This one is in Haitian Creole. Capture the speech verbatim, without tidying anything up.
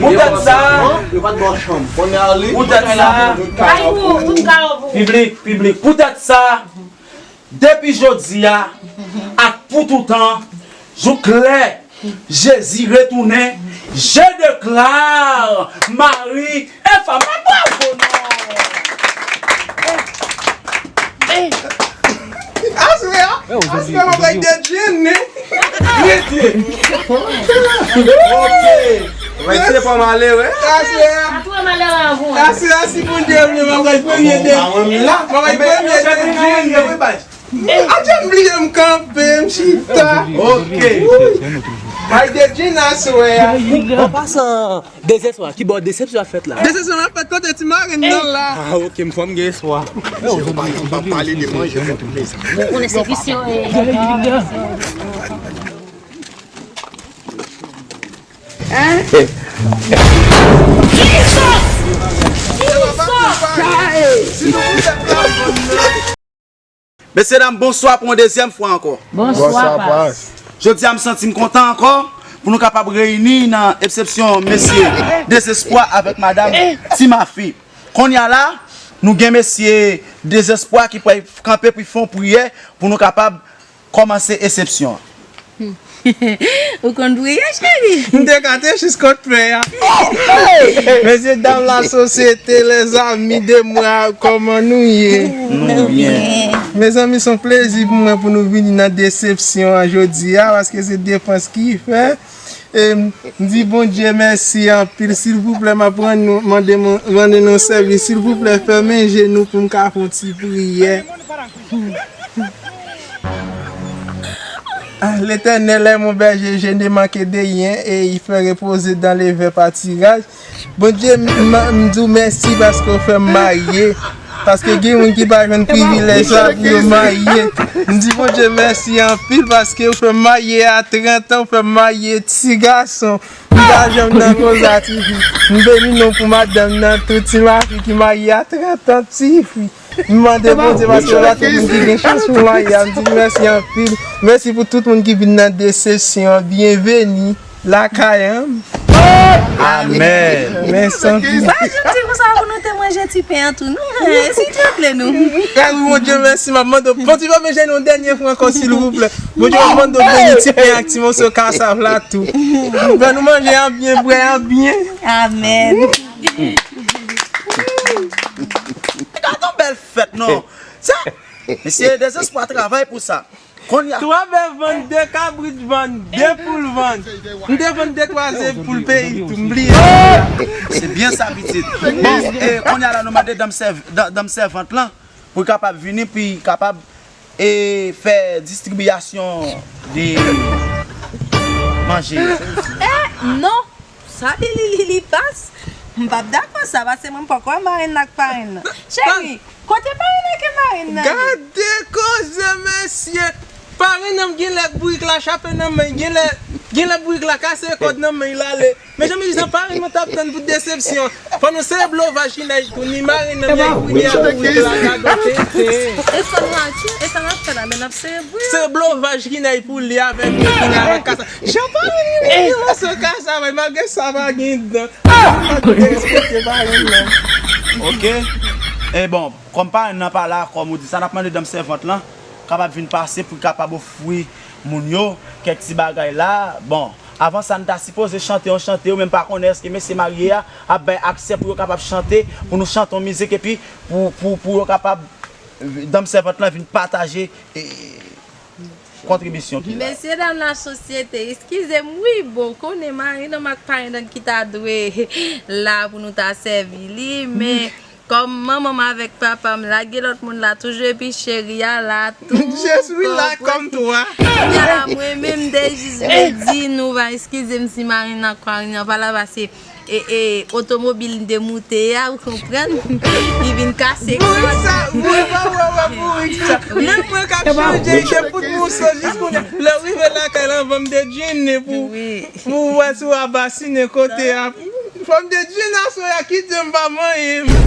Poutèt sa, poutèt sa, piblik, piblik, poutèt sa, depi jodi a ak pou toutan, jouk lè Jezi retounen, je déclare Marie et femme. Bravo, non. Aswè a, aswè a, mwen pral dedye, ne. Rete. Ok. Mwen se pa malere. Aswè a. Aswè a, si Bondye vle, mwen pral premye dedye. Mwen pral premye dedye. Atè m bliye m kanpe, m chita. Ok. Bay dedye aswè a. An pasan, Dezespwa, ki bò desepsyon ap fèt la? Desepsyon ap fèt kote ti marenn nan la. Ah, ok, m fò m gen espwa. Ou konnen se Christian, eh. Hein? Jesus! Jesus! Mesye dam, bonswa pou yon dezyèm fwa ankò. Bonswa, Pas. Jodi a, m santi m kontan ankò pou nou kapab reyini nan esepsyon mesye Dezespwa avèk madanm Ti Mafi. Kounye a la, nou gen mesye Dezespwa ki pral kanpe pou fè yon priyè pou nou kapab kòmanse esepsyon an. Ou konn priye, cheri? M te ka te jis kot pè a. Mesye dam, lasosyete, lèzanmi de mwa, kòman nou ye? Nou byen. Mezanmi, se yon plezi pou mwen pou nou vini nan desepsyon an jodi a, paske se defans ki fè. E m di Bondye mèsi anpil. Silvouplè, m ap rann nou, mande nou, mande nou sèvis. Silvouplè, fèmen je nou pou m ka fè yon ti priyè. Ah, L'Éternel est mon berger, je ne manque de rien, et il fait reposer dans les verts pâturages. Bondye, m, m, m di w mèsi paske w fè m marye. Paske gen moun ki pa jwenn privilèj sa pou yo marye. M di Bondye mèsi anpil paske w fè m marye a trant an, w fè m marye ti gason. M pa janm nan koze a ti fi. M beni non pou madanm nan, tout ti mafi ki marye a trant an, ti fi. M mande Bondye paske se pa tout moun ki gen chans pou marye a. M di mèsi anpil. Mèsi pou tout moun ki vin nan desepsyon an. Byenveni lakay an. Amèn. Mèsi anpil. Bonjou, ti, konsa pou nou te manje ti pen an tou, non? Eh, silvouplè, nou. Gad, Bondye mèsi, m ap mande w, Bondye pa beni nou dènye fwa ankò, silvouplè. Bondye, m ap mande w beni ti pen ak ti moso kasav la tou. Fè nou manje an byen, bwè an byen. Amèn. Gad yon bèl fèt, non. Sa, mesye Dezespwa travay pou sa. Kounye a. Twa bèf vann, de kabrit vann, de poul vann. M te vann de twa ze pou l peyi tou, m bliye. Se byen sa, pitit. Bon, e, kounye a la, nou mande dam sèv-, da-, dam sèvant lan pou l kapab vini, pou l kapab, e, fè distribiyasyon de manje. Eh, non! Sa li, li, li, li pas. M p ap dakò sa, paske mwen poko wè marenn nan ak parenn nan. Cheri, kote parenn nan ke marenn nan ye? Gade koze, mesye! Parenn nan gen lè bourik la chape nan men, gen lè, gen lè bourik la kase kòd nan men, l ale. Men jan m di sa, parenn mwen t ap tann pou desepsyon. Fò nou sere blovaj ki nan pou ni marenn nan, ni bourik la, gade tenten. E sa n ap fè la, men n ap sere bourik. Se blovaj ki nan pou li avèk, ki nan avèk kasa. Jan parenn li, li lanse kasa, men malgre sa pa gen dan. Malgre respète parenn nan. Ok. E bon, kòm parenn nan pa la, kòm ou di sa, n ap mande dam sèvant lan kapab vin pase pou l kapab ofri moun yo kèk ti bagay la. Bon, avan sa, n ta sipoze chante yon chante, ou menm pa konnen èske mesye marye a ap bay aksè pou yo kapab chante, pou nou chante yon mizik, epi pou, pou, pou yo kapab, dam sèvant lan vin pataje, e, kontribisyon ki la. Mesye dam lasosyete, eskize m, wi, bon, konnen marenn nan ak parenn nan ki ta dwe la pou nou ta sèvi li, men kòm manman m avèk papa m la, gen lòt moun la toujou, epi cheri a la tou. Je suis là comme toi. Kounye a la, mwen menm, m te jis vle di nou va eskize m si marenn nan ak parenn nan pa la, paske e, e, otomobil m te moute a, ou konprann? Li vin kase kòd. Bourik sa, mwen pa wè, wè bourik sa. Menm mwen k ap chanje ide fout moso jis kounye a. Lè w rive lakay la, anvan m te djenne pou, pou wè si w a basinen kote a. Fò m te djenne aswè a, kite m pa manyen.